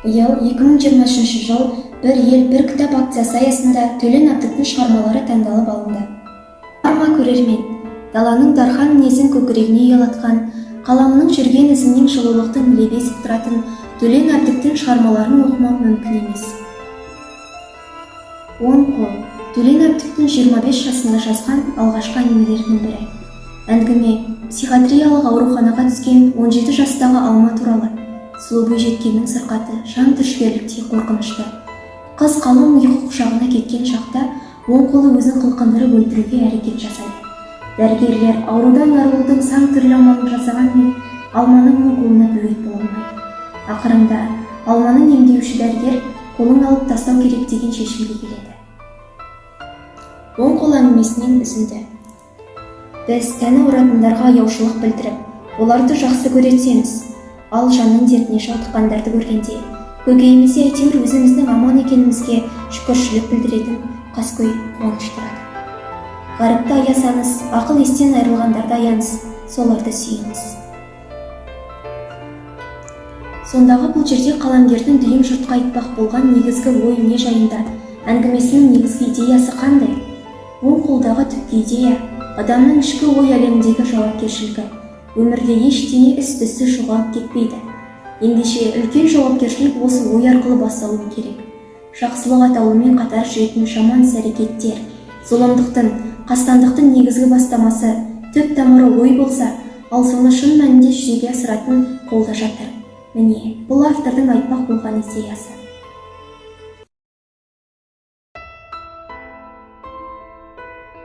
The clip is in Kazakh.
Биыл 2023 жыл «Бір ел, бір кітап» акциясы аясында Төлен Әбдіктің шығармалары таңдалып алынды. Бар ма, көрермен? Даланың дархан мінезін көкірегіне ұялатқан, қаламының жүрген ізінен жылулықтың лебі есіп тұратын Төлен Әбдіктің шығармаларын оқымау мүмкін емес. «Оң қол» – Төлен Әбдіктің 25 жасында жазған алғашқы әңгімелерінің бірі. Әңгіме психиатриялық ауруханаға түскен 17 жастағы Алма туралы. Сұлу бойжеткеннің сырқаты жан түршігерліктей қорқынышты. Қыз қалың ұйқы құшағына кеткен шақта оң қолы өзін қылқындырып өлтіруге әрекет жасайды. Дәрігерлер аурудан арылудың сан түрлі амалын жасағанмен, Алманың оң қолына бөгет бола алмайды. Ақырында Алманың емдеуші дәрігер қолын алып тастау керек деген шешімге келеді. «Оң қол» әңгімесінен үзінді. Біз тәні ауыратындарға аяушылық білдіріп, оларды жақсы көре түсеміз. Ал жанның дертіне шалдыққандарды көргенде көкейімізде әйтеуір өзіміздің аман екенімізге шүкіршілік білдіретін қаскөй қуаныш тұрады. Ғаріпті аясаңыз, ақыл естен айырылғандарды аяңыз, соларды сүйіңіз. Сондағы бұл жерде қаламгердің дүйім жұртқа айтпақ болған негізгі ой не жайында? Әңгімесінің негізгі идеясы қандай? «Оң қолдағы» түпкі идея – адамның ішкі ой әлеміндегі жауапкершілігі. Өмірде ештеңе із түзсіз жоғалып кетпейді. Ендеше, үлкен жауапкершілік осы ой арқылы басталуы керек. Жақсылық атаулымен қатар жүретін жаман іс әрекеттер, зұлымдықтың, қастандықтың негізгі бастамасы, түп тамыры ой болса, ал соны шын мәнінде жүзеге асыратын қолда жатыр. Міне, бұл автордың айтпақ болған идеясы.